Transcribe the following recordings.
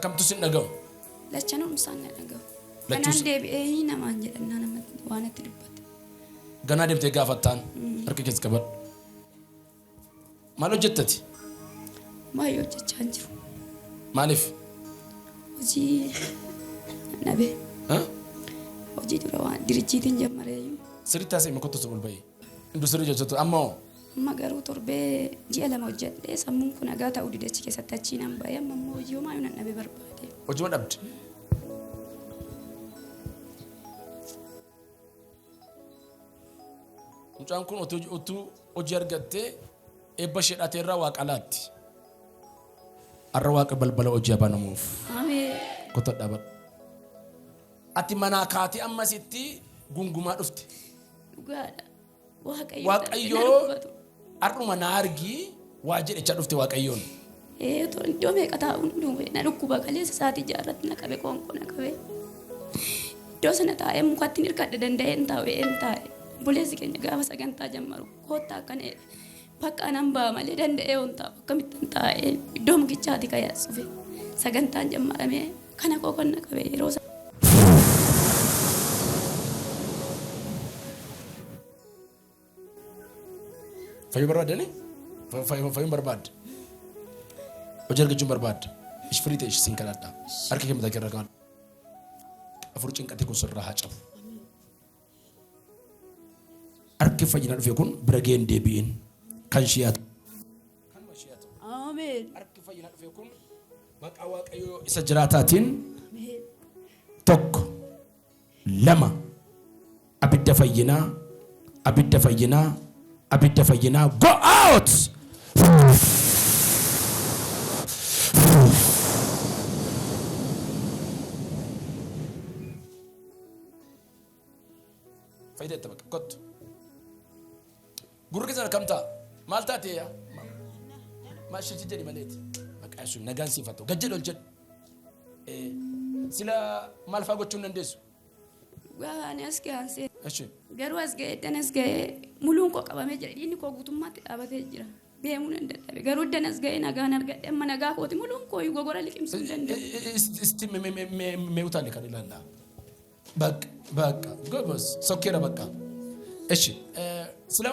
kamtu sin dhaga'u? Lachanuun isaan na dhaga'u. Lachuu Kanaan deebi'ee namaan jedhannaa nama waan itti dubbate. Ganaa deemtee gaafattaan harka keessa qabadhu. Maal hojjettati? Baay'ee hojjechaa hin jiru. Maaliif? Hojii dhabe. Ha? Hojii dura waan dirijiitiin jammareeyyuu. Sirriitti haasa'e kottu ol ba'e. Industirii hojjettu amma hoo? Amma garuu torbee ji'a 2 hojjedhee sammuun kun nagaa ta'uu dide achi keessatti achii nan ba'e amma immoo hojii homaa nan dhabe barbaade. Hojii dhabde. Mucaan kun utuu hojii argattee eebba ishee dhaatee irraa waaqa laatti. Har'a waaqa balbala hojii banamuuf. Ameen. Kottu dhaabadhu. Ati manaa kaatee ammasitti gungumaa dhufte. Dhugaadha. Waaqayyo Waaqayyoo har'uma na argii waa jedhechaa dhufte Waaqayyoon. Ee otoo iddoo meeqa taa'uun duwwee na dhukkuba kaleessa sa'aatii jaarratti na qabe qoonqoo na qabe. Iddoo sana taa'ee mukatti hin hirkadhe danda'ee hin taa'u hin taa'e. Obboleessi keenya gaafa sagantaa jammaru koottaa akkana jedhe. Bakka anan ba'a malee danda'ee hin taa'u akkamitti hin taa'ee iddoo mukichaati ka'ee as dhufe. Sagantaan jammaramee kana koo kan na qabe yeroo sana. Fayyuu barbaaddani? Fayyuun barbaadda. Hojii argachuun barbaadda. Ishi firii ta'e ishi siin kadhadha. Harka kee mataa kee irra kaa'adhu. Afur cinqatee kun sirraa haa cabu. Harki fayyina dhufe kun bira ga'ee hin deebi'in. Kan ishee haa ta'u. Kanuma ishee haa ta'u. Ameen. Harki fayyina dhufe kun maqaa Waaqayyoo isa jiraataatiin Ameen. 1 2 abidda fayyinaa abidda fayyinaa abidda fayyinaa go out! Fayyadatta bakka kottu. Gurri keessan akkam ta'a? Maal taate yaa? Maal shirchi jedhi maleeti. Maqaa Yesuus nagaan siif haa ta'u. Gad jedhi ol jedhi. Sila maal fa'aa gochuu hin dandeessu? Dhugaa ani as ga'an see. Eshi. Garuu as ga'ee eddan as ga'ee muluun koo qabamee jira. Dhiigni koo guutummaatti dhaabatee jira. Deemuu nan dadhabe. Garuu eddan as ga'ee nagaan argadhe amma nagaa kooti muluun koo gogora liqimsuu hin danda'u. Isti mee utaale kan ilaallaa. Bakka bakka gobos sokkeera bakka. Eshi sila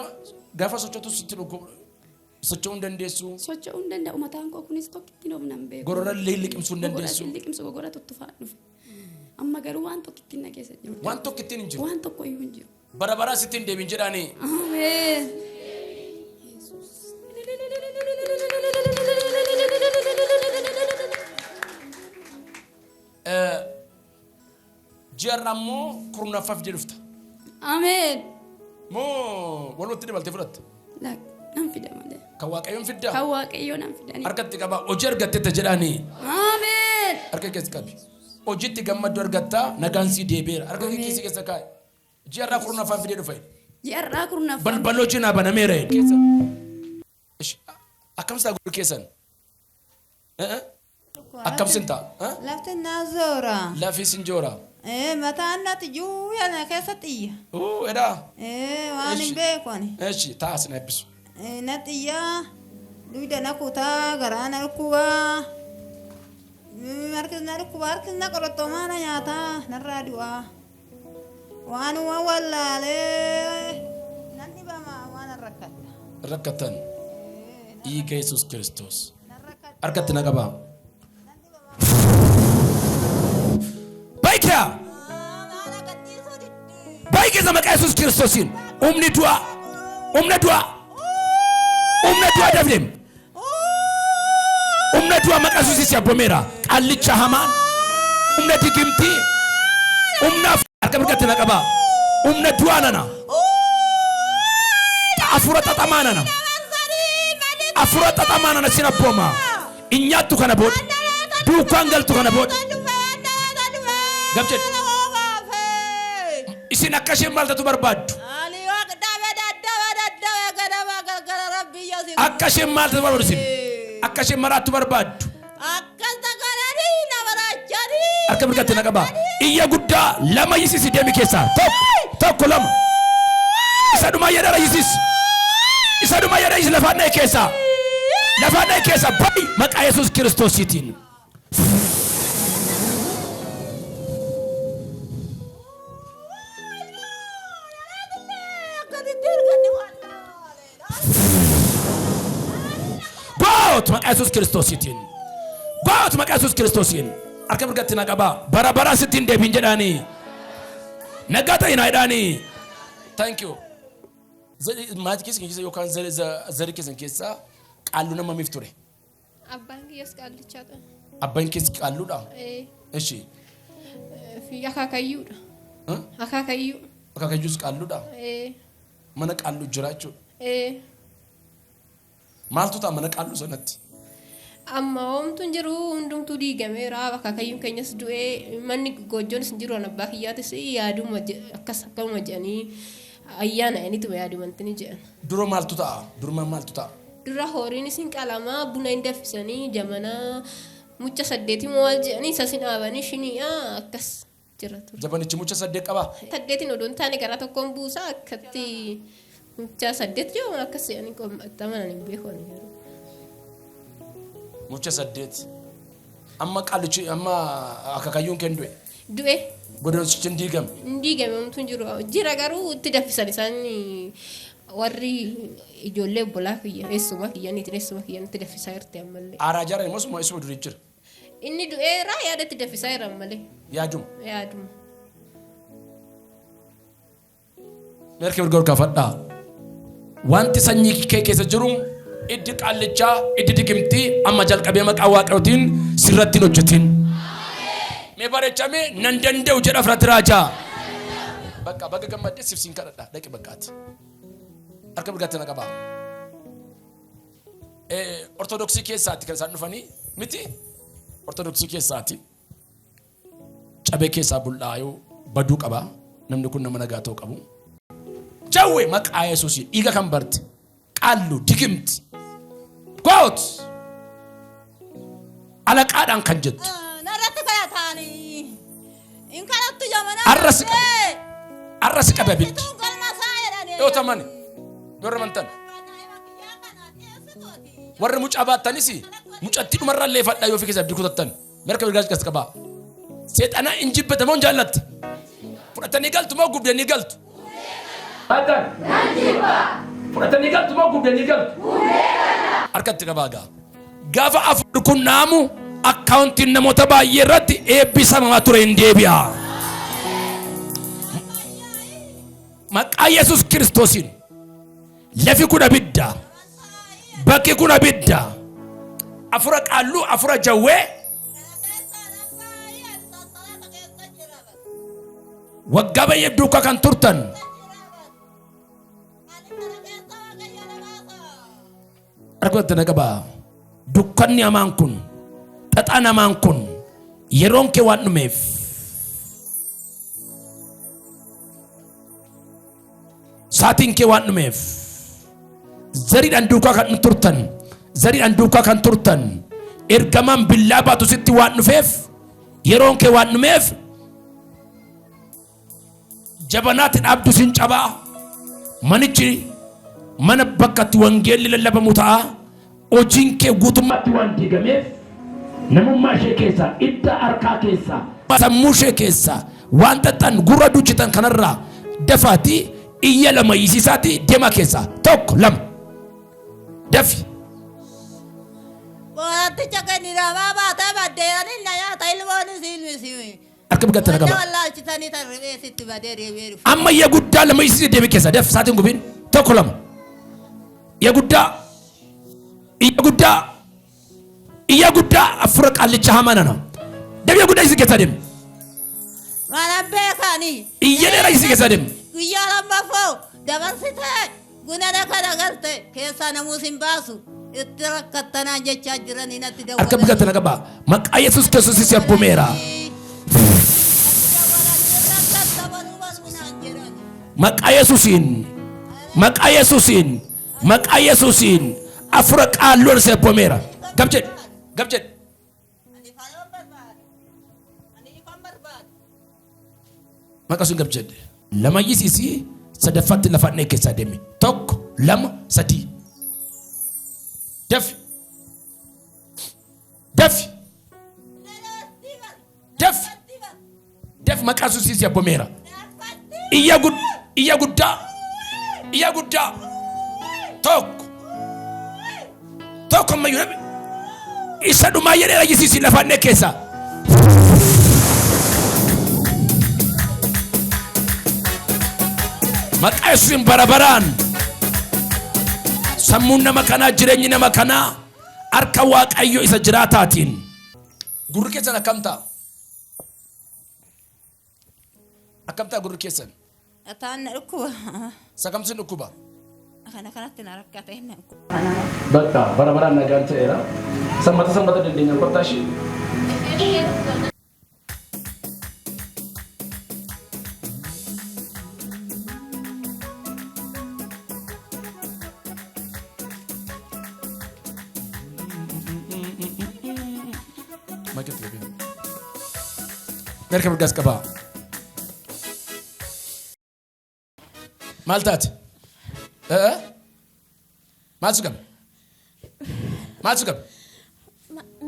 gaafa sochootu sitti dhukkuba socho'uu hin dandeessu. Socho'uu hin danda'u mataan koo kunis tokkittiin of nan beeku. Gorora illee liqimsuu hin dandeessu. Gogora liqimsu gogora tuttufaa dhufe. Amma garuu waan tokkittiin na keessa jiru. Waan tokkittiin hin jiru. Waan tokko iyyuu hin jiru. Bara baraa sitti hin deebiin jedhaanii. Ameen. Ji'a irraa immoo kurnaffaa fidee dhufta. Ameen. Moo walumatti dabaltee fudhatta? Lak nan fida malee. Kan Waaqayyoon fiddaa? Kan Waaqayyoo nan fidanii. Harkatti qabaa hojii argatteetta jedhaanii. Ameen. Harka keessa qabi. Hojiitti gammaddu argattaa nagaan sii deebi'eera. Harka kee kiisii keessa kaa'i. Ji'a irraa kurnaffaan fidee dhufa. Ji'a irraa kurnaffaan. Balballi hojii naa banameera. Keessa. Ishi, Akkam isaa gurri keessan? Eh, eh? Akkam sin ta'a? Eh? Lafti naa zoora. Lafi sin joora. Mataan natti juuya na keessa xiyya. Uu, edhaa. Waan hin Eshi. beeku ani. Eshi, ta'a sin eebbisu. Na xiyya. Dugda na kutaa garaa na dhukkubaa. Harkis na dhukkuba harkis na qoroxxomaa na nyaataa narraa du'aa. Waanuma wallaalee nan dhibama waan rakkadha. Rakkatan. Dhiiga Yesuus Kiristoos. Nan rakkadha. Harkatti na qabaa. Nan dhibama. Baay'ee! Maala gadhiisuu diddi. Baay'ee keessa maqaa Yesuus Kiristoosiin humni du'aa humna du'aa humna du'aa dafneem humna du'aa maqaa Yesuusiin si abboomeera qaallicha hamaan humna digimtii humna harka mirgatti na qabaa humna du'aa nana afura xaxamaa nana afura xaxamaa nana sin abbooma hin nyaattu kana booda duukaan galtu kana booda gab jedhi isin akka isheen maal tatu barbaaddu Akka isheen maal ta'u barbaaddu isin? Akka isheen maraattu barbaaddu. Harka mirgatti na qabaa. Iyya guddaa lama yisisi deemi keessaa. Tokko, tokko lama. Isa dhumaa jedhara yisis. Isa dhumaa jedhara yisis lafaan dha'e keessaa. Lafaan dha'e keessaa ba'i maqaa Yesuus Kiristoosiitiin. Goot maqaa Yesuus Kiristoosiitiin. Goot maqaa Yesuus Kiristoosiin. Harka mirgatti na qabaa. Bara baraa sitti hin deebiin jedhaanii. Nagaa ta'e naa jedhaanii. Thank you. Maatii keessan keessa yookaan zarii keessan keessa qaalluu nama miif ture? Abbaan kiyyas qaallichaa ture. Abbaan kees qaalluudha? Ee, Ishi. Fi akaakayyuudha. Huh? Akaakayyuu. Akaakayyuus qaalluudha? Ee, Mana qaalluu jira jechuudha. Ee. Maaltu ta'a mana qaalluu sanatti? Amma homtuu hin jiru, hundumtuu diigameera. Akaakayyuun keenyas du'ee, manni goojjoonis hin jiru. An abbaa kiyyaatis yaaduma akkas akkanuma jedhanii ayyaana jedhaniituma yaadumanti ni jedhan. Dura maaltu ta'a? Duruma maaltu ta'a? Dura horiinis hin qalamaa, buna hin danfisanii, jamanaa mucha saddeeti moo maal jedhanii isas hin dhaabanii shiniidha akkas jira ture. Jabanichi mucha saddeet qabaa? Saddeetiin odoo hin taane garaa tokkoon buusaa akkatti mucha saddeet jedhamu akkas jedhanii itti amanan hin beeku ani garuu. Mucha saddeet. Amma qaallichi amma akaakayyuun kee hin du'e. Du'e. Godinsichi hin diigame. Hin diigame, homtuu hin jiru. Jira garuu itti danfisan isaan warri ijoollee obbolaa kiyya eessuma kiyya niitiin eessuma kiyya itti danfisaa jirti ammallee. Aaraa jaaran immoo isuma isuma durii jira. Inni du'eera, yaada itti danfisaa jira ammallee. Yaaduma. Yaaduma. Mirga mirga ol kaafadhaa. Wanti sanyii kee keessa jiru iddi qaallichaa, iddi digimtii amma jalqabee maqaa Waaqayyootiin sirratti hin hojjetin. Mee bareechamee nan danda'u jedha firaatti raajaa. Bakka baga gammaddee siif siin kadhadha dhaqi bakkaati. Harka mirgaatti na qabaa. Ortodoksii keessaati kan isaan dhufanii miti. Ortodoksii keessaati. Cabee keessaa buldhaayuu baduu qaba. Namni kun nama nagaa ta'uu qabu. Jawwe maqaa Yesuusiin dhiiga kan barte qaallu digimti goot alaqaadhaan kan jettu. Narratti kadhataanii. Hin kadhattu jamanaa. Arra si qabe. Arra si qabe abiddi. Tun galma isaa jedhanii. Yoo tamani yoo amantan warri mucaa baattanis mucattii dhumarraa illee fadhaa yoo fi keessa abdii kutattan. Mirga mirgaa as qabaa. Seexanaa hin jibbata moo hin jaallatta? Fudhatanii galtu moo gubdanii galtu? Baatan. Fudhatanii galtu moo gubdanii galtu? Harkatti qabaa gaa. Gaafa afur kun dhaamu akkaawuntiin namoota baay'ee irratti eebbi samamaa ture hin deebi'a. Maqaa Yesuus Kiristoosiin lafi kun abidda. Bakki kun abidda. Afura qaalluu, afura jawwee waggaa baay'eef duukaa kan turtan argatti na qabaa. Dukkanni hamaan kun, xaxaan hamaan kun yeroon kee waan dhumeef saatiin kee waan dhumeef zariidhaan duukaa kan turtan, zariidhaan duukaa kan turtan ergamaan billaa baatu sitti waan dhufeef, yeroon kee waan dhumeef jabanaatti dhaabdu sin cabaa. Manichi mana bakka itti wangeelli lallabamu ta'a. Hojiin kee guutummaatti waan diigameef namummaa ishee keessaa, idda harkaa keessaa, sammuu ishee keessaa waan xaxxan gurra duuchitan kanarraa dafaatii iyya lama iyyisiisaatii deemaa keessaa. Tokko, lama, dafi. Bohaatticha kenniramaa baatee baddeeranii na nyaata ilmoonis ilmisi. Harka mirgatti na Wanta qaba. wallaalchisanii tan riphee sitti badee deebi'ee dhufe. Amma iyya guddaa lama iyyisiisii deemi keessaa, daf, saatiin gubiin. Tokko, lama, iyya guddaa, iyya guddaa, iyya guddaa. Afura qaallicha hamaa nana, dafi, iyya guddaa iyyisiisii keessaa deemi. Mana beekanii. Iyya dheeraa iyyisiisii keessaa deemi. Guyyaa lammaffoo dabarsitee gunana kana galte keessaa namuus hin baasu. Itti rakkattanaan jechaa jiranii natti Harka mirgatti na qaba. Maqaa Yesuus Kiristoos si abbomeera. Maqaa Yesuusiin, maqaa Yesuusiin, maqaa Yesuusiin afura qaalluun si abbomeera. Gab jedhi, gab jedhi. Maqaa sun gab jedhi. Lama iyyisiisii sadaffaatti lafa dhee keessaa deemi. Tokko, lama, sadii. Dafi. Dafi. Dafi. Dafi, maqaa Yesuusiin si abbomeera. Iyya iyya guddaa. Iyya guddaa. Tokko. Tokko ammayyuu dafi. Isa dhumaa jedhee rayyisiisi lafannee keessa. Maqaa Yesuusiin bara baraan sammuun nama kanaa jireenyi nama kanaa harka Waaqayyo isa jiraataatiin. Gurri keessan akkam ta'a? Akkam ta'a gurri keessan? Ataan na dhukkuba. Sakamsi dhukkuba. Kana kanatti na rakkate na dhukkuba. Bakka bara baraan nagaan ta'eera. Sanbata sanbata dandeenya kottaa ishee. Makitti gabii. Harka mirgaas qabaa. Maal taate? Ee? Maal si qabe? Maal si qabe?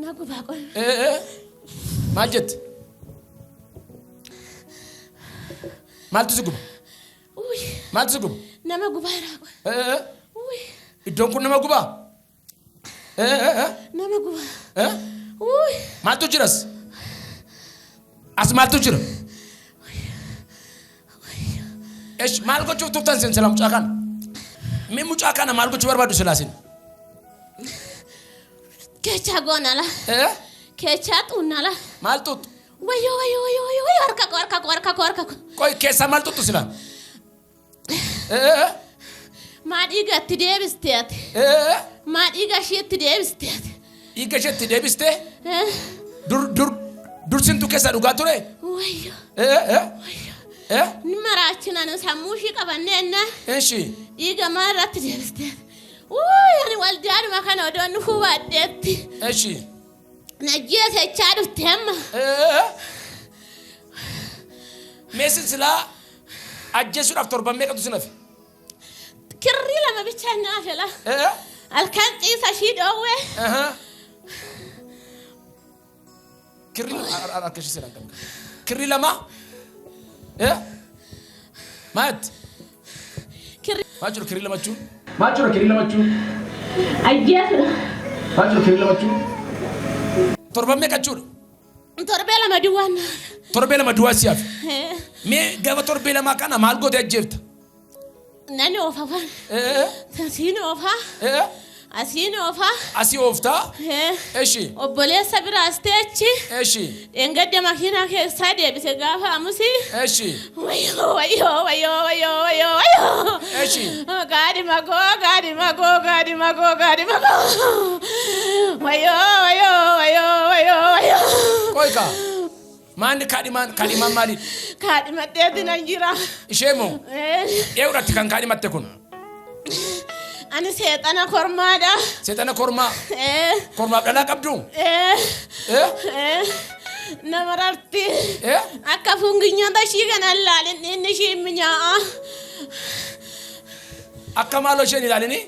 Na gubaa qola. Ee? Ee? Maal jette? Maaltu si guba? Uy, Maaltu si guba? nama gubaa jira qola. Ee? Uy, Iddoon kun nama gubaa? Ee? Ee? nama gubaa. Ee? Uy, Maaltu jiras? As maaltu jira? Esh maal gochuuf turtan isin sila mucaa kana? Mee mucaa kana maal gochuu barbaaddu silaa isin? keechaa goonala. Ee? Keechaa xuunnala. Maal xuuxu? Wayyoo wayyoo wayyoo wayyoo wayyoo harka koo harka koo harka koo harka koo. Qoy keessaa maal xuuxu silaa? Ee? Maa dhiiga itti deebiste ati. Ee? Maa dhiiga ishee itti deebiste ati. Dhiiga ishee itti deebistee Eh, dur dur dursintu keessaa dhugaa ture? Wayyoo Ee? Ee? wayyoo. Ee? Ni maraachinan sammuu ishii qabanneenna Eshi. dhiiga maa irratti deebiste ati. Wuuy ani waldaadhuma kana odoon dhufuu baadheetti. Eshi. Najjeesechaa dhufte amma. Ee? Mee isin silaa ajjeesuudhaaf torban meeqatu sin hafe? Kirrii lama bichaan naaf fela. Ee? Halkan ciisa ishii dhoowwee. Aha. Kirrii harka ishee seeraan qabu. Kirrii lama. Eh? Maat? Kirrii. Maal jiru kirrii lama jechuun? Maal jiru kirrii lama jechuun? Ajjeesudha. Maal jiru kirrii lama jechuun? Torban meeqa jechuudha? Torbee lama duwwaan naaf. Torbee lama duwwaa si hafe. Eh, Mee gaafa torbee lamaa kana maal gootee ajjeefta? Nan oofa fan. Eh? Asiin oofa. Eh? Asiin oofa. Asii ooftaa? Eh, Eshi. Obboleessa biraas teechi. Eshi. Dheengadda makiinaa keessaa deebise gaafa amusi. Eshi. Wayyoo wayyoo wayyoo wayyoo wayyoo wayyoo. Eshi. Gaadhima koo gaadhima koo gaadhima koo gaadhima koo. Wayyoo wayyoo wayyoo wayyoo wayyoo. Qoy kaa. Maanni kaadhimaan kaadhimaan maalidha? Kaadhimadheeti nan jira. Ishee moo? Eh, Eewuratti kan kaadhimatte kun? Ani seexana kormaadha. Seexana kormaa. Eh, Kormaaf dhalaa qabdu? eh, Eh? eh, Nama rarti. Eh? Akka funginyota ishii kana ilaalin inni ishii minyaa'a. Akka maaloo isheen ilaalini?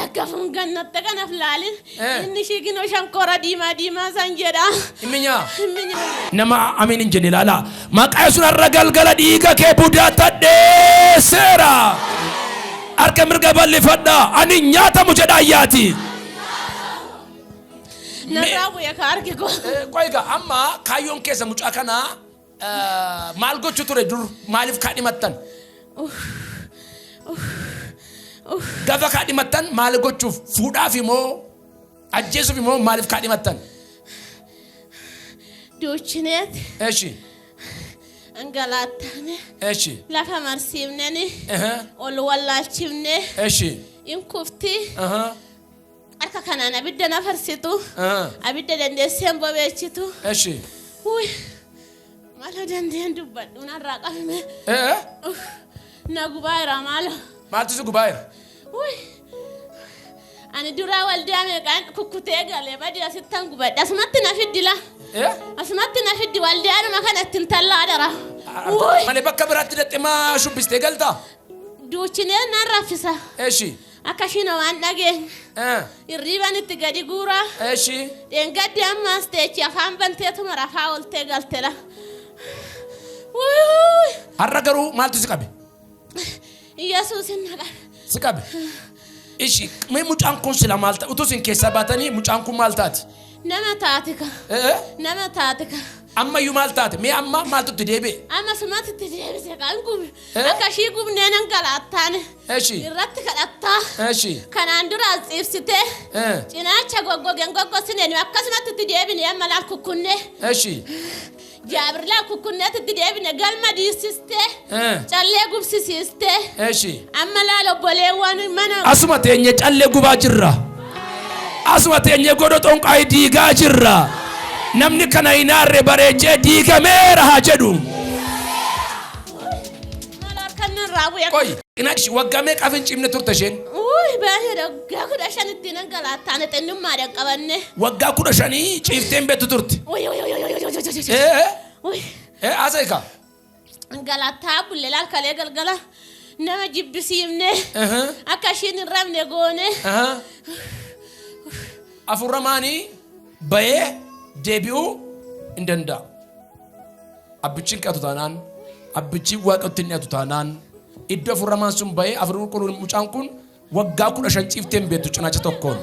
Akka fungannatte kanaaf laalin Eh. inni ishii ginoo shankora diimaa diimaa san jedha. Minyaa. Minyaa'a. Nama amiin hin jenne ilaalaa. Maqaa Yesuus har'a galgala dhiiga kee budaa tadheesseera. Harka mirga bal'ifadhaa. Ani hin nyaatamu jedha ayyaati. Narraa bu'e ka harki koo. Qoy egaa amma kaayyoon keessa mucaa kanaa maal gochuu ture dur maaliif kaadhimattan? Gaafa kaadhimattan maal gochuuf fuudhaaf immoo ajjeesuuf immoo maaliif kaadhimattan? Duuchineet Eshi angalaattaane eshi lafa marsiifneni ehe, ol wallaalchifne eshi in kufti aha, harka kanaan abidda na farsitu aha, abidda dandeessee hin bobeechitu. Eshi Uy, maalo dandeen dubbadhu narraa qabame. ee Na gubaa jira maalo. Maaltu si gubaa jira? Uy, ani duraa waldaa meeqaan kukkutee galee badii asittan gubadhe asumatti na fiddi la. Ee Asumatti na fiddi waldaadhuma kana ittiin tallaa dara. Uy, Malee bakka biraatti dhaqxee maa shubbistee galtaa? Duuchinee nan raffisa. Eshi Akka ishiin waan dhageenye. ee Hirriiban itti gadi guuraa. Eshi Dheengaddi ammaas teechi afaan banteetuma rafaa oltee galtela. Wuy! Har'a garuu maaltu si qabe? Yesuusin na qabe. Si qabe. Ishi mee mucaan kun sila maal ta'a? Utuu isin keessaa baatanii mucaan kun maal taati? Nama taate ka. Eh, eh. Nama taate ka. Ammayyuu maal taate? Mee amma maaltu itti deebi'e? Amma sumatti itti deebise kan gube. Eh? Akka ishii gubnee nan galaattaan. Eshi. Irratti kadhattaa. Eshi. Kanaan dura as ciibsitee. Eh. Cinaacha goggogeen goggosine akkasumatti itti deebine amma laal kukkunnee. Eshi. Jaabirlaa kukkunneetti itti deebine galma diisistee. Eh. Callee gubsisiistee. Eshi. Amma laal obboleewwan mana. Asuma teenye callee gubaa jirra. Asuma teenye godho xonqaayii diigaa jirra. Namni kana hin aarre bareechee diigameera haa jedhu. Maal harkaan irraa bu'e. Qoy, cinaachi waggaa meeqaaf hin cimne turte isheen? Uy, baay'ee waggaa 15tti nan galaattaan xinnummaadhaan qabanne. Waggaa 15 ciiftee hin beektu turte. Uy, uy, uy, uy, uy, uy, uy, uy. Eh, eh, Uy, eh, haasa'e kaa. Galaattaa bulle laal kalee galgala nama jibbisiifne. Uh-huh. Akka ishiin hin rabne goone. Aha. Afurramaanii bahee deebi'uu hin danda'a. Abbichiin qatu taanaan, abbichiin waaqatti hin dhiyaatu taanaan, iddoo afurramaan sun bahee afurri qulqulluun mucaan kun waggaa 15 ciiftee hin beektu cinaacha tokkoon.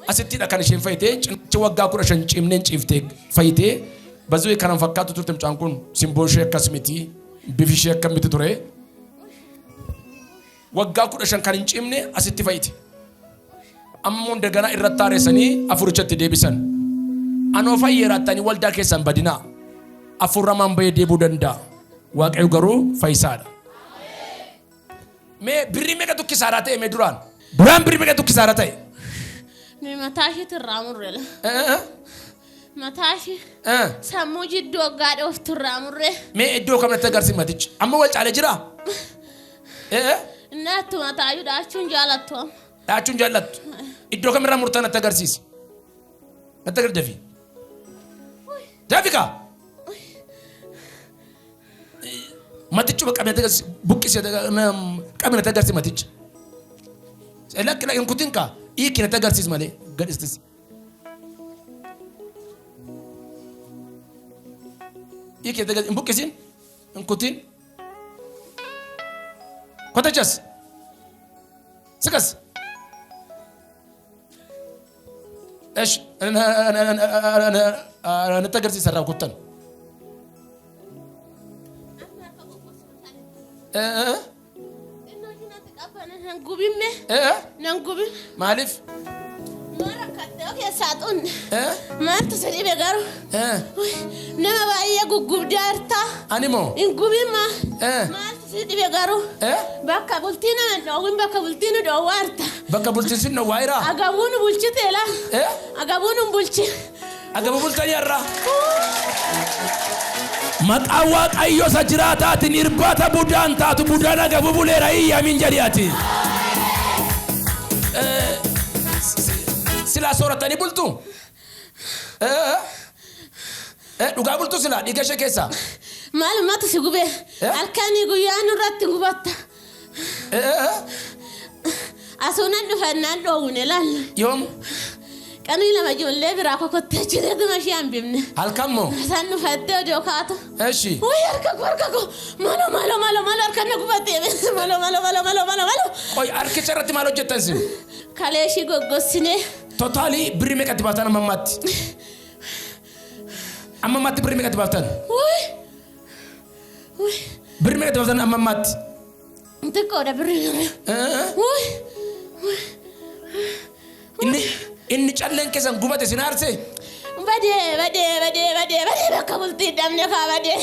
Asittidha kan isheen fayyitee cinaacha waggaa 15 cimneen ciiftee fayyitee bazuu kanan fakkaatu turte mucaan kun simboon ishee akkas miti, bifi ishee akkam miti ture. Waggaa 15 kan hin cimne asitti fayyite. Ammoo እንደገና irratti haareessanii afurichatti deebisan. Anoo fayyeeraattanii waldaa keessan badinaa. Afurramaan bahee deebi'uu danda'a. Waaqayyo garuu fayyisaadha. Mee birrii meeqatu kisaaraa ta'e mee duraan? Duraan birrii meeqatu kisaaraa ta'e? Nuyi mataa ishiitti irraa murre la. Eh, eh, Mataa ishii eh. sammuu jidduu waggaa dhooftu irraa murre. Mee iddoo kamatti agarsiisi matichi? Amma wal caalee jiraa? Eh, eh. Inni mataayyuu dhaachuun jaalattu amma. Dhaachuun jaallattu. Iddoo kamirraa murtaa natti agarsiisi. Natti agarsiisi dafii. Dafi kaa. Matichi qabee natti agarsiisi. Buqqisee qabee natti agarsiisi maticha. Lakki lakki hin kutin kaa. Hiiki natti agarsiisi malee gadhistis. Hiiki natti agarsiisi. Hin buqqisin. Hin kutin. Kotachas. Sikas. Esh, natti agarsiisa irraa kuttan. Eh, Xinnoo ishii natti qabbana nan gubinne. eh, Nan gubin. Maaliif? Maal rakkattee keessaa xunne. Eh, Maaltu si dhibe garuu? eh, Uy, nama baay'ee guggubdaa jirta. Ani moo? Hin gubin maa. Eh. Maaltu si dhibe garuu? Eh, Bakka bultii nama hin dhoowwin bakka bultii nu dhoowwaa jirta. Bakka bultiin sin dhowwaa jiraa? Agabuu nu bulchite la. Eh, Agabuu nu bulchi. Agabuu bultanii har'a. Maqaa Waaqayyo isa jiraataatiin irbaata budaan taatu budaan agabuu buleera iyyamin jedhi ati. Silaa sooratanii bultu? Eh, eh, dhugaa bultu silaa dhiiga ishee keessaa? Maalummaatu si gube? Eh? Halkanii guyyaa nurratti gubatta. Eh, eh, Asuunan dhufannaan dhoowwine laalla. Yoom? Qanii lama ijoollee biraa kokottee jireetuma ishee hambifne. Halkan moo? Isaan dhufattee odoo kaatu. Eshi. Wuy harka koo harka koo malo malo malo malo harka na gubattee malo malo malo malo malo malo. Qoy harkicha irratti maal hojjettan sin? Kalee ishii goggossinee. Totaalii birrii meeqatti baaftan amma ammaatti? Amma ammaatti birrii meeqatti baaftan? Wuy. Wuy. Birrii meeqatti baaftan amma ammaatti? Xiqqoodha birrii. Eh, Wuy. Inni calleen keessan gubate sin aarsee? Badee badee badee badee badee bakka bultii dhabne kaa badee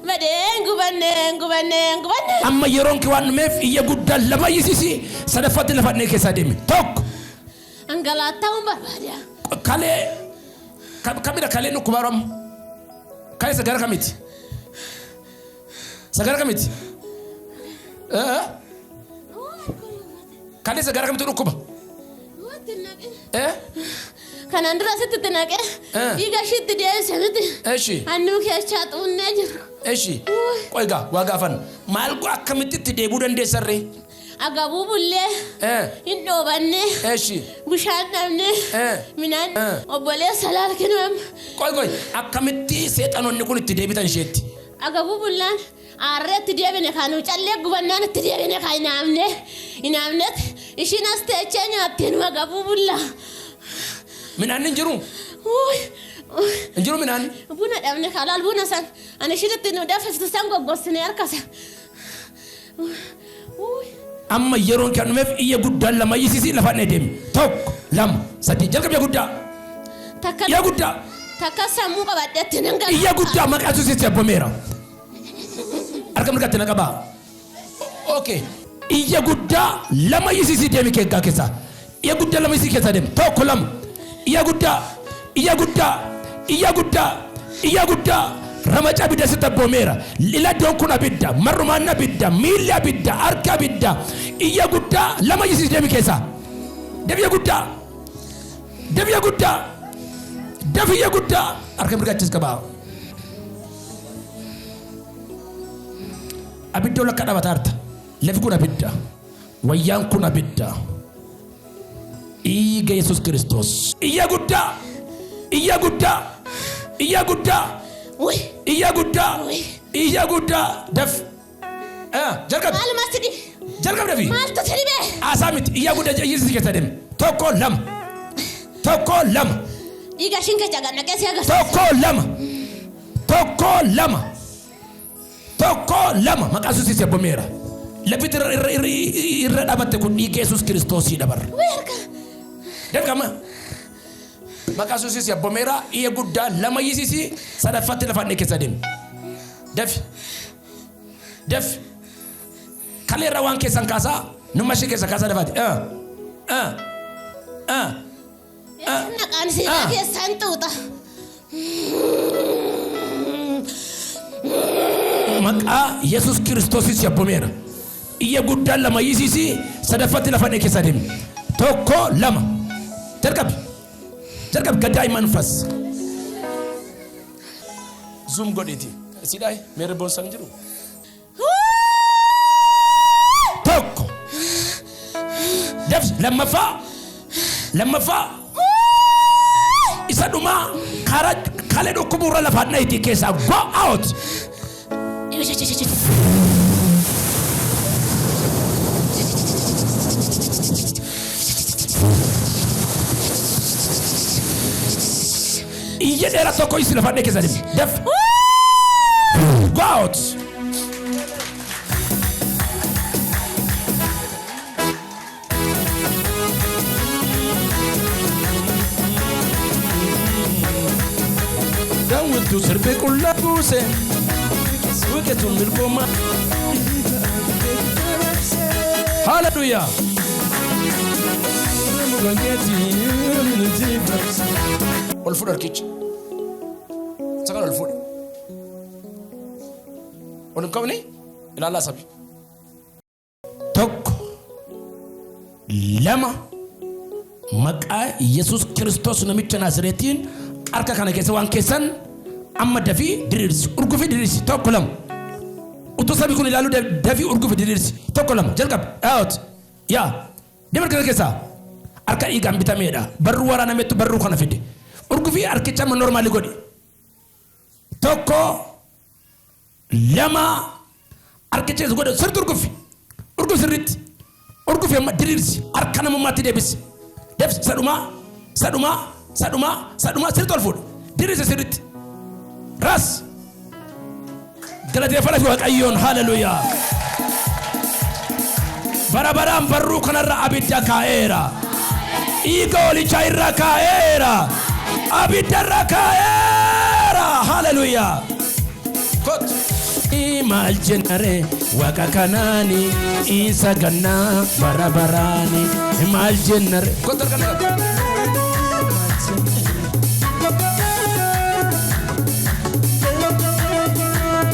badee hin gubanne hin gubanne hin gubanne. Amma yeroon kee waan dhumeef iyya guddaa lama iyyisiisi sadaffaatti lafa dhee keessaa deemi. Tokko. Angalaataa'uun barbaada. Kalee kamidha kaleen dhukkubaa amma? Kalee sagara kamiti? Sagara kamiti? Eh? Kalee sagara kamitu dhukkuba? Wanti naqe. Eh? Kanaan dura sitti itti naqe. Eh. Dhiiga ishiitti deebise miti. Eshi. Annuu keessaa xuunnee jiru. Eshi. Qoy gaa waa gaafan. Maal akkamitti itti deebuu dandeessarree? Agabuu bullee. Eh. Hin dhoobanne. Eshi. Bishaan dhabne. Eh. Midhaan Eh. obboleessa laalkinu amma. Qoy qoy akkamitti seexanonni kun itti deebitan isheetti? Agabuu bullaan aarree itti deebine kan callee gubannaan itti deebine kan hinaamne hinaamnet ishiin as teechee nyaattiin agabuu bullaa. Midhaan hin jiru? Uuy. Hin jiru midhaan. Buna dhabne kalaal buna san ani ishiitti nu danfistu san goggossine harkasa. Uuy. Amma yeroon kennumeef iyya guddaan lama iyyisiisii lafaan deemi. Tokko, lama, sadii. Jalqabi iyya guddaa. Takka Iyya guddaa. takka sammuu qabadheetti nan gala. Iyya guddaa maqaa Yesuusitti abboomeera. Harka mirgaatti na qabaa. Okay. Iyya guddaa lama iyyisiisii deemi keeggaa keessaa. Iyya guddaa lama iyyisiisii keessaa deemi. Tokko lama. Iyya guddaa. Iyya guddaa. Iyya guddaa. Iyya guddaa. Ramaca abidda sitti abboomeera. Iddoon kun abidda. Marrumaan abidda. Miilli abidda. Harka abidda. Iyya guddaa lama iyyisiisii deemi keessaa. Deemi iyya guddaa. Deemi iyya guddaa. Dafi iyya guddaa. Harka mirgaachis qabaa. Abidda ol akka dhabataa jirta. Lafi kun abidda. Wayyaan kun abidda. Dhiiga Yesuus Kiristoos. Iyya guddaa. Iyya guddaa. Iyya guddaa. Uuy. Iyya guddaa. Uy. Iyya guddaa. Daf. Jalqabi. Maaluma si dhibe? Jalqabi dafi. Maaltu si dhibe? Haasaa miti. Iyya guddaa iyyisiisi keessa deemi. Tokko lama. Tokko lama. Dhiiga ishiin keessa gad naqee si agarsiisa. Tokko lama. Tokko lama. Tokko lama. Maqaa Yesuusitti abboomeera. Lafti irra irra irra irra dhaabatte kun dhiiga Yesuus Kiristoosii dabarra. Uuy harka. Dirqama. Maqaa Yesuusitti abboomeera. Iyya guddaa lama iyyisiisi sadaffaatti lafaan keessa deemi. Dafi. Dafi. Kalee irra waan keessan kaasaa numa ishee keessa kaasaa dafaati. Naqaan siidaa keessaan tuuta. Maqaa Yesuus Kiristoositti abboomeera. Iyya guddaa lama iyyisiisi sadaffaatti lafaan keessa deemi. Tokko lama. Jalqabi. Jalqabi gaddaa መንፈስ. Zoom godhiiti. Sidhaa meerri boonsan jiru. Tokko. Daf lammaffaa. Lammaffaa. Isa dhumaa karaa kalee dhukkubuurra lafaan dhahitii keessaa go out. Iyya dheeraa tokko isi lafaan dhahee keessa deemi. Daf. Go out. Daawwitu sirbee qullaa buuse. Wiqetu milkooma. Hallelujah. Ol fuudhu harkicha. Isa kana ol fuudhi. Ol hin qabne ilaalaa sabi. Tokko, lama, maqaa Yesuus Kiristoos namicha Naazreetiin harka kana keessa waan keessan amma dafii diriirsi. Urgufii diriirsi. Tokko lama. Utuu sabi kun ilaaluu dafii urgufii diriirsi. Tokko lama. Jalqabi. Out. Yaa. Deema harka keessaa. Harka dhiigaan bitameedha. Barruu waraanameettu barruu kana fide. Urgufii harkicha amma normal godhi. Tokko, lama, harkicha isa godhe sirriitti urgufi. Urgufi sirriitti. Urgufi amma diriirsi. Harka namummaatti deebisi. Deebisi sadhumaa, sadhumaa, sadhumaa, sadhumaa sirriitti ol fuudhi. Diriirsi sirriitti. Ras. Galateeffadha Waaqayyoon. Haleluuyaa. Bara baraan barruu kanarra abidda kaa'eera. Dhiiga hoolichaa irra kaa'eera. Abidda irra kaa'eera. Haleluuyaa. Kot. Maal jennare waaqa kanaani isa gannaa bara baraani maal jennare. Kot harka naqa.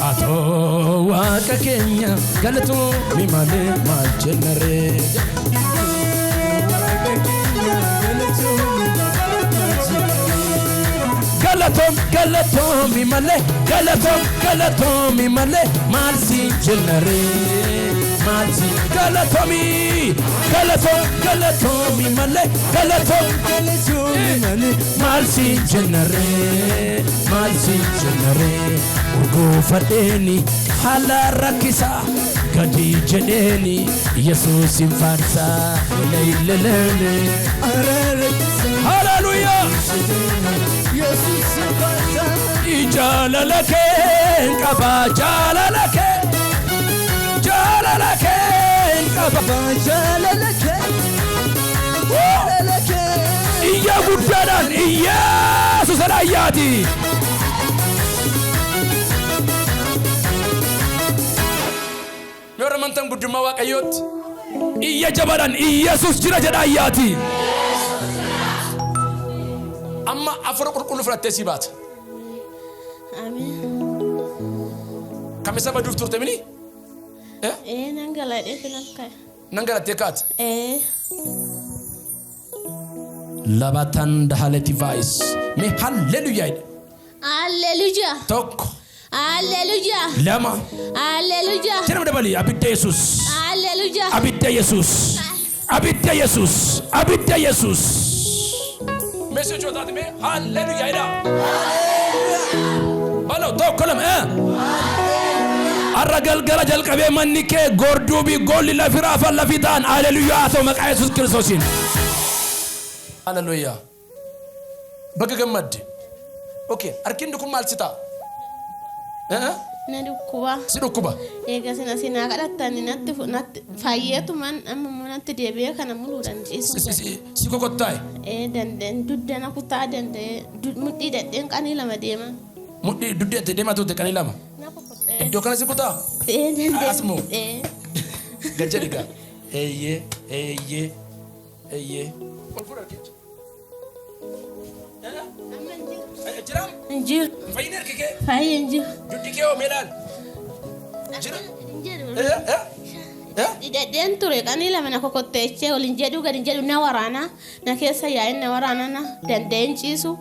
Atoo waaqa keenya galatoomi malee maal jennare. Galatoom galatoomi malee galatoom galatoomi malee maal si jennare maal si galatoomi. Galatoo galatoomi malee galatoo Galatoomi malee maal siin jennaree maal siin jennaree urgoofadheeni haala rakkisaa gadi jedheeni Yesuusin faarsaa lelelelele. Araara isaa Haleluuyaa! Yesuus faarsaa. Jaalala kee qaba jaalala kee jaalala kee qaba. Jaalala kee jaalala kee. Iyya guddaadhaan Iyeesuus ayyaati. Mee warra amantan guddummaa Waaqayyootti iyya jabaadhaan Iyeesuus jira jedha ayyaati. Amma afura qulqulluu fudhattee sii baata. Amiin. Kamisa baduuf turte mini? Ee nan galadhee filan ka'e. Nan galattee kaate. Ee. Labatan dahaleti vaayis. Mee halleluuyaa jedhe. Alleluuyaa. Tokko, Alleluuyaa. lama, Alleluuyaa. jedhama dabali abidda Yesuus. Alleluuyaa. Abidda Yesuus. Abidda Yesuus. Abidda Yesuus. Mee sochootaati mee halleluuyaa jedha. Balo tokko lama. Har'a galgala jalqabee manni kee gorduubi golli lafi raafan lafi ta'an halleluuyaa haa ta'u maqaa Yesuus Kiristoosiin. Halleluuyaa. Baga gammadde. Okay, harkinni kun maal si ta'a? Eh? Na dhukkuba. Si dhukkuba. Eega sina sinaa kadhattani natti natti fayyeetuman amma immoo natti deebi'ee kana muluudhaan ciisu. Si kokottaa'e. Ee danda'e duddana kutaa danda'e mudhii dadheen qanii lama deema. Mudhii duddeetti deemaa turte qanii lama. Na kokotta'e. Iddoo kana si kutaa? Ee danda'e. As moo? Ee. Gad jedhi gaa. Eeyyee, eeyyee, eeyyee. Ol fuudha harkicha. Amma hin jiru. Jiraam? Hin jiru. Fayyina harki kee? Fayyee hin jiru. Duddi kee hoo mee ilaali? Jira? Hin jiru. Eh, eh, eh? Hidhadheen ture qanii lama na kokotteechee ol hin jedhu gad hin jedhu na waraana na keessa yaa'in na waraana na danda'een ciisu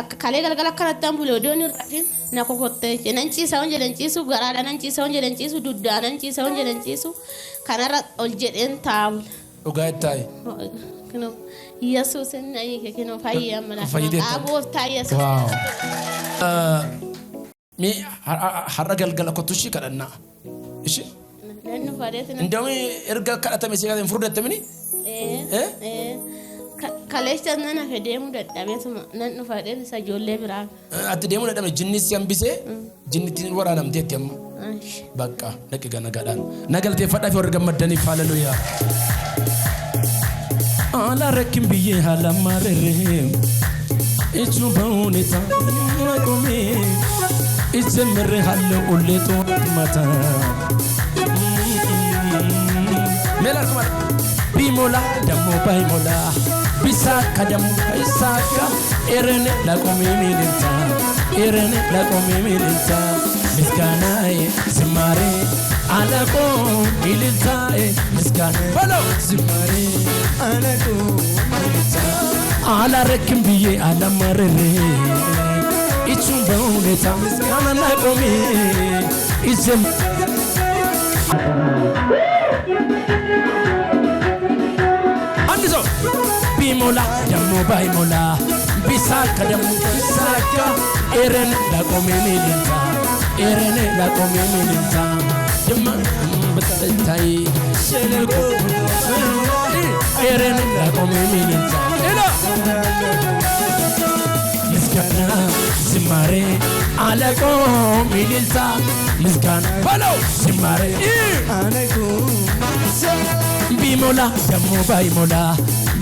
akka kalee galgala akkanatti an bule odoon hin rafin na kokotteechee nan ciisa hon jedhan ciisu garaadha nan ciisa hon jedhan ciisu duddaa nan ciisa hon jedhan ciisu kanarra ol jedheen taa'a bula. Dhugaa itti taa'i. Kinoo Yesuus inni hiike kinoo fayyee amma lafa Fayyiteetta. maqaa gooftaa Yesuus. Waaw. Mee har'a galgala kottu ishii kadhannaa. Ishii? Nan dhufa deetina. Indawmi erga kadhatame si kadhatame furdattamini? Ee. Eh? Ee. Kaleessa nan hafe deemuu dadhabeetuma nan dhufa deetina isa ijoollee biraa. Ati deemuu dadhabne jinni si hambisee jinnittiin waraanamteetti amma. Bakka dhaqi gana gadhaan. Na galateeffadhaa fi warri gammaddaniif haleluuyaa. Haala rakkin biyyee haala maarree. Ichu bahuunita qomee. Ije mirre halluu ullee mata. Meela kuma bimola dammo baymola bisaka dammo isaka erene la qomee milinta erene la qomee milinta misgaanae ዝማሬ አለቆ ሚልልታኤ ምስጋና በለው ዝማሬ አለቆ አላረክም ብዬ አላማርሬ እቹን በሁኔታ ምስጋና ቆሜ ይዘም አንድ ሰው ቢሞላ ደሞ ባይሞላ ቢሳካ ደሞ ቢሳካ ኤረን ላቆሜ ሚልልታ ኤረን ላቆሜ ሚልልታ ድማ በታይ ሸለቆ ኤረን ላቆሜ ሚልልታ ኢላ ምስጋና ዝማሬ አለቆ ሚልልታ ምስጋና በለው ዝማሬ አለቆ ቢሞላ ደሞ ባይሞላ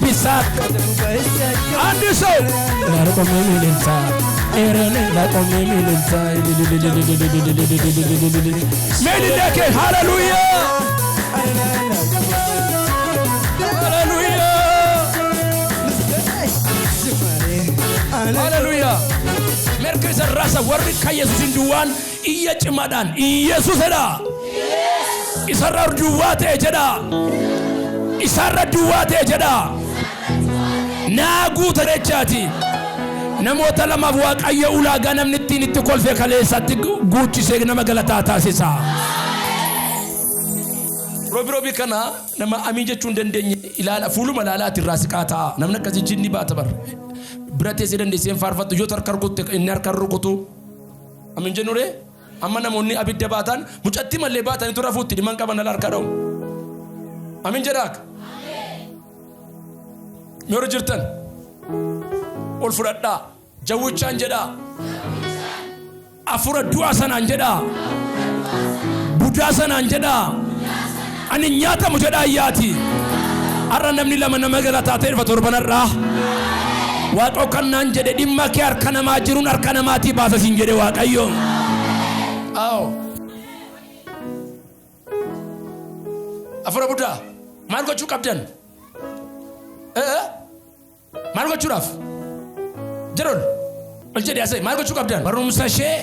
ቢሳካ አንድ ሰው ላቆሜ ሚልልታ ኤረን ላቆሜ ሚልልታ ሜልለኬ ሃሌሉያ ሃሌሉያ ሃሌሉያ merka isa rasa warri ka Yesuusin duwwaan iyya cimaadhaan Iyesuusidha. Isarra duwwaa ta'e jedha. Isarra duwwaa ta'e jedha. Naa guuta jechaati. Namoota lamaaf Waaqayyo ulaagaa namni ittiin itti kolfee kaleessatti guuchisee nama galataa taasisa. Roobi roobii kana nama amiin jechuu hin dandeenye ilaala fuuluma ilaalaati irraa siqaa ta'a. Namni akkasii jinni baata bar. Bira teessee dandeessee hin faarfattu yoo harka rukutte inni harka hin rukutu. Amiin jennu ree? Amma namoonni abidda baatan mucattii mallee baatanitu rafuutti dhiman qaban ala harka dha'u. Amiin jedhaak. Mee warri jirtan ol fudhadhaa. Jawwichaan jedhaa. Afura du'a sanaan jedhaa. Budaa sanaan jedhaa. Ani hin nyaatamu jedhaa ayyaati. Har'a namni lama nama galataa ta'e dhufa torban har'aa. Waaqoo kan naan jedhe dhimma kee harka namaa jiruun harka namaatii baasa siin jedhe Waaqayyo. Awo. Afura budaa maal gochuu qabdan? Eh? Maal gochuudhaaf? Jedhol. Ol jedhi asee maal gochuu qabdan? Barumsa ishee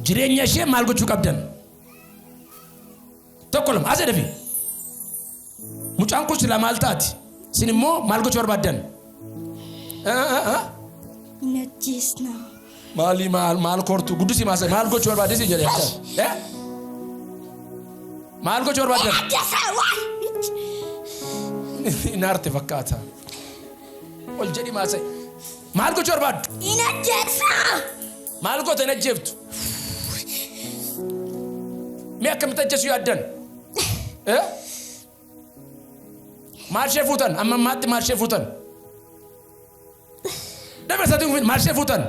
jireenya ishee maal gochuu qabdan? Tokko lama asee dafi. Mucaan kun silaa maal taati? Isin immoo maal gochuu barbaaddan? Hin ajjeesna. Maali maal maal kortu guddisi maasa maal gochuu barbaadde si jedhe akka? Eh? Maal gochuu barbaaddan? Ajjeesa waan. Inaarte fakkaata. Ol jedhi maasa. Maal gochuu barbaaddu? Hin ajjeesa. Maal goota hin ajjeeftu? Mee akkamitti ajjeesuu yaaddan? Eh? Maal ishee fuutan? Amma ammaatti maal ishee fuutan? Dabra isaatiin kun maal ishee fuutan?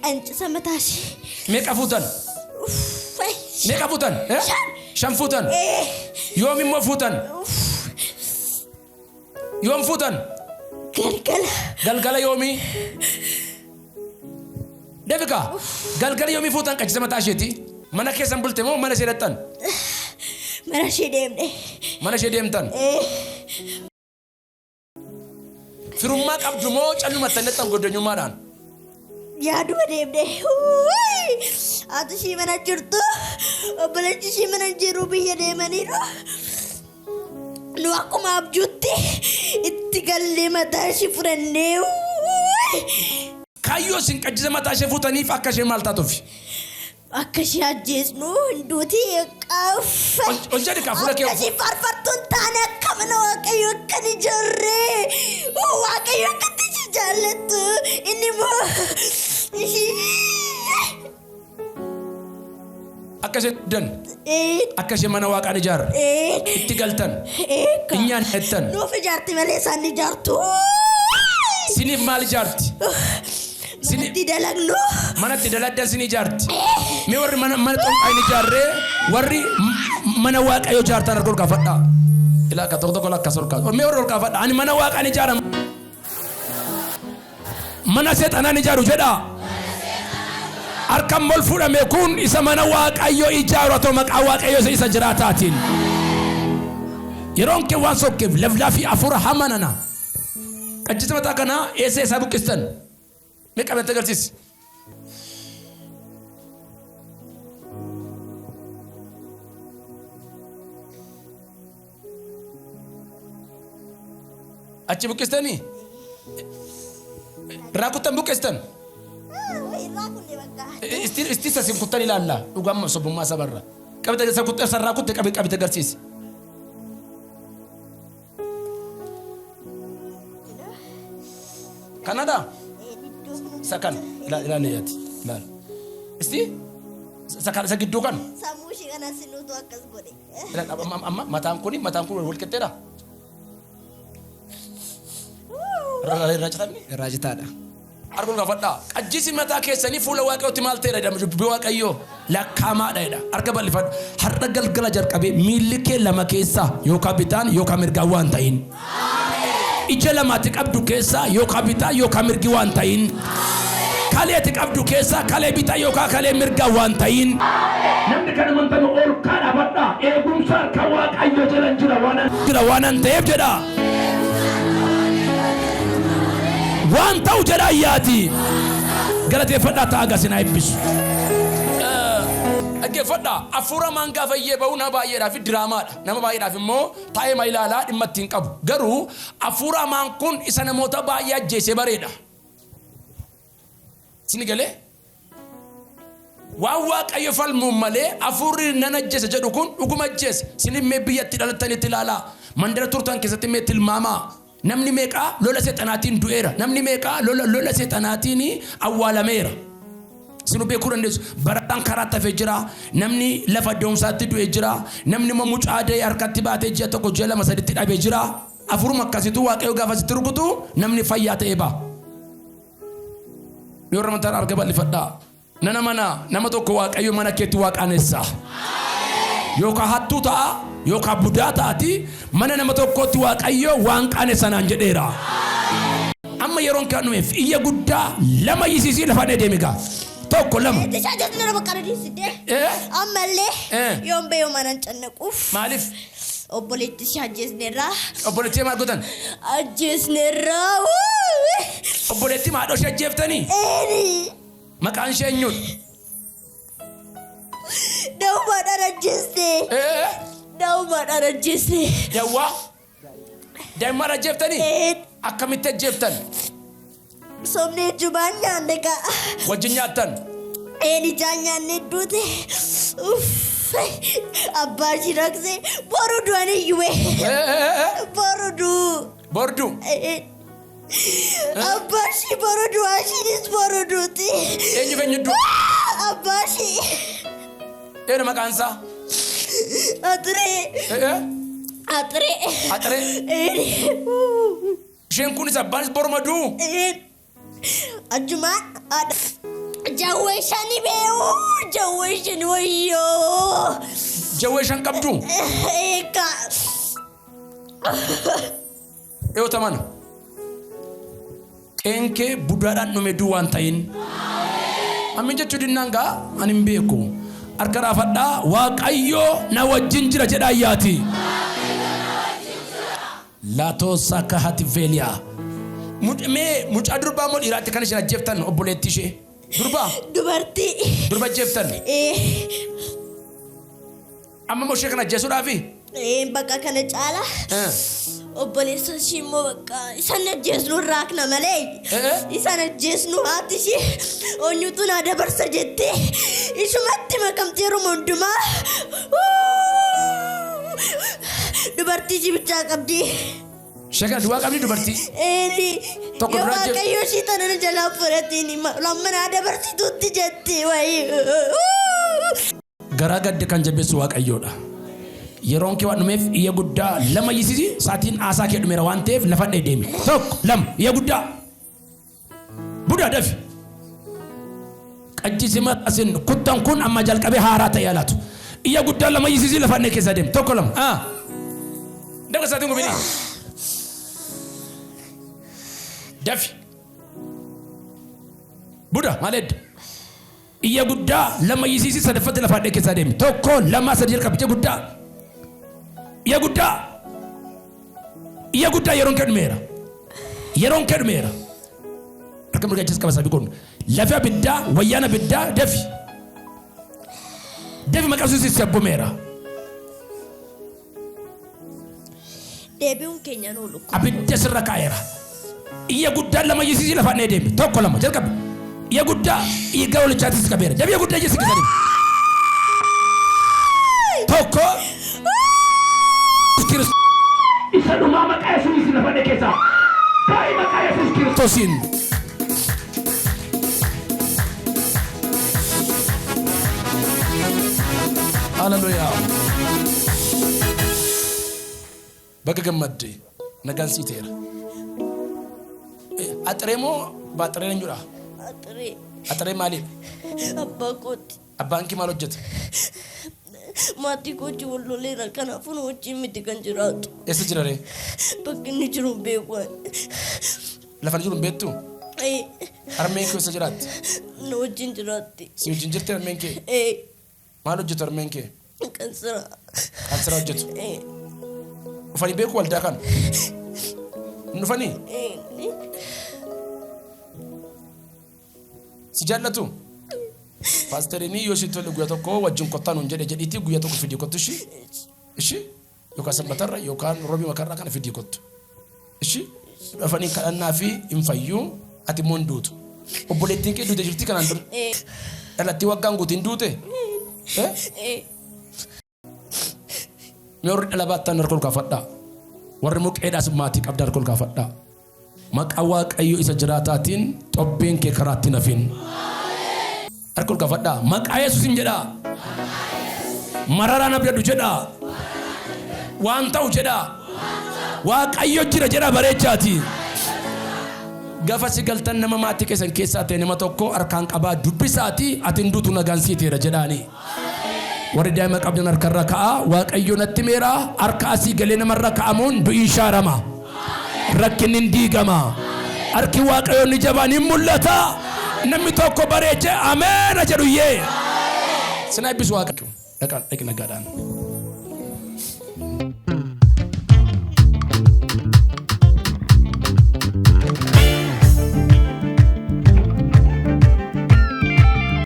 Qancisa mataa ishee. Meeqa fuutan? Uffay. Meeqa fuutan? Eh? Shan. Shan fuutan? Eh. Yoom immoo fuutan? Yoom fuutan? Galgala. Galgala yoomii? Deebika. Galgala yoomii fuutan qaccisa mataa isheeti? Mana keessan bulte moo mana ishee dhaqxan? Mana ishee deemne. Mana ishee deemtan? Eh. Firummaa qabdu moo callumatti dhaqxan godonyummaadhaan? Yaaduma deemne. Wuuy! Haati ishii mana jirtu. Obboleechi ishii mana jiru biyya deemaniiru. Nu akkuma abjuutti itti gallee mataa ishii fudhannee. Wuuy! Kaayyoo isin qaccisa mataa ishee fuutaniif akka isheen maal taatuuf? Akka ishee ajjeesnu hinduuti qaaffa. Ol jedhi kaa fuula kee. Akka ishee faarfattu hin taane akka mana Waaqayyo akka hin ijaarre. Waaqayyo akkatti ishee jaallattu inni immoo ishee. Akka ishee dan akka ishee mana waaqaan ijaarre itti galtan hin nyaanne jettan. Nuuf ijaarti malee isaan ni ijaartu. Siniif maal ijaarti? Manatti dalagnu. Manatti dalagdan sin ijaarti. Mee warri mana mana xonqaa hin ijaarree warri mana waaqayyoo ijaartan harka ol kaafadhaa. Ilaa akka tokko tokko lakkas ol kaasa. Mee warri ol kaafadhaa. Ani mana waaqaan ijaara. Mana seexanaan ijaaru jedhaa. Harkan ol fuudhame kun isa mana waaqayyoo ijaaru haa ta'u maqaa waaqayyoo isa isa jiraataatiin. Yeroon kee waan sokkeef laflafii hafuura hamaa nana. Qajjisa mataa kanaa eessa eessaa buqqistan? Mee qabatti agarsiisi. Achi buqqistanii? Irraa kuttan buqqistan? Irraa kunne bakka. Isti isti sasin kuttan ilaalla. Dhugaan sobummaa sabarra. Qabite isa kutte sarraa kutte qabi qabite agarsiisi. Kanadha? Isa kana ilaali ilaali yaati ilaali. Isti isa kana isa gidduu kana. Sammuu ishee kana sinuutu akkas godhe. Ilaali amma amma mataan kuni mataan kun wal qixxeedha. Irraa irraa citamni. Irraa citaadha. Harka ol kaafadhaa. Qajjisi mataa keessanii fuula Waaqayyootti maal ta'eera jedhama dubbii Waaqayyoo lakkaa'amaadha jedha. Harka bal'ifadhu. Har'a galgala jalqabee miilli kee lama keessaa yookaan bitaan yookaan mirgaan waan ta'in. Ija lamaatti qabdu keessaa yookaan bitaa yookaan mirgi waan ta'in. Kalee ati qabdu keessaa kalee bitaa yookaan kalee mirgaa waan ta'in. Namni kan amantan ol kaa dhaabadhaa. Eegumsa harka Waaqayyoo jalan jira waan jira waanan ta'eef jedha. Waan ta'u jedha ayyaati. Galateeffadhaa ta'a gasin haa eebbisu. Dhaggeeffadhaa hafuura maan gaafa iyyee ba'u nama baay'eedhaaf diraamaadha. Nama baay'eedhaaf immoo taa'ee ma ilaalaa dhimma ittiin qabu. Garuu hafuura hamaan kun isa namoota baay'ee ajjeesee bareedha. Isin galee? Waan Waaqayyo falmuun malee hafuurri nan ajjeesa jedhu kun dhuguma ajjeesa. Isin mee biyyatti dhalattanitti ilaalaa. Mandara turtan keessatti mee tilmaamaa. Namni meeqaa lola seexanaatiin du'eera. Namni meeqaa lola lola seexanaatiin awwaalameera. Sinu beekuu dandeessu. Barataan karaatti hafee jira. Namni lafa da'umsaatti du'ee jira. Namni immoo mucaa da'ee harkatti baatee ji'a tokko ji'a lama saditti dhabee jira. Afuruma akkasitu Waaqayyo gaafa sitti rukutu namni fayyaa ta'ee ba'a. Yoo ramantaan arga bal'ifadhaa. Nana mana nama tokko Waaqayyo mana keetti waa qaanessa. Yookaan hattuu ta'a yookaan budaa ta'ati mana nama tokkootti Waaqayyo waan qaanessa naan jedheera. Amma yeroon kan dhumeef iyya guddaa lama iyyisiisii lafa deemi gaa. Tokko lama. Itti jechuun nama bakka dhiisite. Eh? Ammallee Eh. yoon ba'e mana hin cannaquuf Maaliif? obboleettii ishee ajjeesneerraa. Obboleettii maal gootan? Ajjeesneerraa. Obboleettii maadhoo ishee ajjeeftanii? Eeni. Maqaan ishee eenyudha? Dawwaadhaan ajjeesne. Eh? Dawwaadhaan ajjeesne. Dawwaa? Daa'imman ajjeeftanii? Een. Akkamitti ajjeeftan? Sobnee jubaan nyaanne kaa. Wajjin nyaattan? Een ijaan nyaanne duute. Uff. Abbaa ishii raksee boru du'an iyyuu. Eh, eh, eh. Boru du'u. Borduu? Abbaa ishii boru du'a ishiinis boru duuti. Eenyu eenyu du'a? Abbaa ishii. Eenyu maqaan isaa? Atiree. Eh, eh. Atiree. Axiree? Een. Isheen kunis abbaanis boruma du'u? Een. Achumaan haadha. Jawwee shani beeku. Jawwee shani wayyoo. Jawwee shan qabdu? Eeka. Dhiyoota mana. Qeen kee budaadhaan dhume du'u waan ta'in. Ammin jechuu dinnaan gaa ani hin beeku. Harka raafadhaa Waaqayyo na wajjin jira jedhaa iyyaati. Laatoosaa kahati veeliyaa. Mee mucaa durbaa moo dhiiraatti kan isheen ajjeeftan obboleettii ishee? Durbaa? Dubartii. Durba ajjeeftan? Ee. Amma immoo ishee kana ajjeesuudhaafi? Ee bakka kana caala. Obboleessa ishii immoo bakka isaan ajjeesnu irraa akna malee. Isaan ajjeesnu haati ishii onyutu naa dabarsa jettee ishumatti makamtee yeruma hundumaa. Dubartii ishii bichaa qabdi. Ishee kana duwwaa qabdi dubartii. Eeni. Tokko Yoo dura ajjeef- Waaqayyo ishii tana na jalaa fudhatiin lammanaa dabarsituutti jetti wayii. Garaa gadde kan jabeessu Waaqayyoodha. Yeroon kee waan dhumeef iyya guddaa lama iyyisiisi sa'aatiin haasaa kee dhumeera waan ta'eef lafa dhee deemi. Tokko lama iyya guddaa. Budaa dafi. Qajjisi maxxasin kuttan kun amma jalqabee haaraa ta'e alaatu. Iyya guddaa lama iyyisiisi lafa dhee keessa deemi. Tokko lama. Ah. Dafa sa'aatiin gubini. Dafi. Buda maal edda? Iyya guddaa lama iyyisiisi sadaffatti lafaa dhee keessaa deemi. Tokko lama sadi jalqabi. Iyya guddaa. Iyya guddaa. Iyya guddaa yeroon kee dhumeera. Yeroon kee dhumeera. Harka mirgaa jees qaba sabii kun. Lafi abiddaa wayyaan abiddaa dafi. Dafi maqaa Yesuusiin si abboomeera. Deebi'uun keenya nu oolu. Abidda sirra kaa'eera. Iyya guddaa lama iyyisiisii lafaan dhee deemi. Tokko lama jalqabi. Iyya guddaa dhiiga olichaatis qabeera. Dabi iyya guddaa iyyisi keessa deemi. Tokko. Kiristoos. Isa dhumaa maqaa Yesuusiin lafa dhee keessaa. Baay'ee maqaa Yesuus Kiristoosiin. Haleluyaa. Baga gammadde nagaan sii ta'eera. Axiree moo baaxiree eenyudha? Axiree. Axiree maaliif? Abbaa kooti. Abbaan kee maal hojjeta? Maatii kootii wal loleera kanaafuu nu wajjin miti kan jiraatu. Eessa jira ree? Bakki inni jiru hin beeku ani. Lafa inni jiru hin beektu? Ee, Harmeen kee eessa jiraatti? na wajjin jiraatti. Si wajjin jirti harmeen kee? Ee, Maal hojjetu harmeen kee? kan sira. Kan sira hojjetu. Ee, Dhufanii beeku waldaa kana? Hin dhufanii? ee, Si jaallatu? Paasteriin yoo ishii tole guyyaa tokko wajjin kottaa nuun jedhe jedhiitii guyyaa tokko fidii kottu ishii. Ishii yookaan sanbatarra yookaan roobii makarraa kana fidii kottu. Ishii dhufanii kadhannaa fi hin fayyuu ati immoo hin duutu. Obboleettiin kee duute jirti kanaan dura. ee. Dhalattii waggaan guutiin duute? Eh? Eh. Mee warri dhala baattan harka ol kaafadhaa. Warri muqeedhaas maatii qabda harka ol kaafadhaa. Maqaa Waaqayyo isa jiraataatiin xobbeen kee karaatti hin hafin. Harka ol kaafadhaa. Maqaa Yesuusin jedhaa. Mararaan abdadhu jedhaa. Waan ta'u jedhaa. Waaqayyo jira jedhaa bareechaati. Gafa si galtan nama maatii keessan keessaa ta'e nama tokko harkaan qabaa dubbisaati ati hin duutu nagaan sii ta'eera jedhaani. Warri daa'ima qabdan harkarra ka'aa Waaqayyo natti meera harka asii galee namarra ka'amuun du'i shaarama. Rakkinni hin diigama. Harki Waaqayyo ni jabaan hin mul'ata. Namni tokko bareechee ameena jedhu iyyee. Sina eebbisu Waaqayyo. Dhaqaan dhaqi nagaadhaan.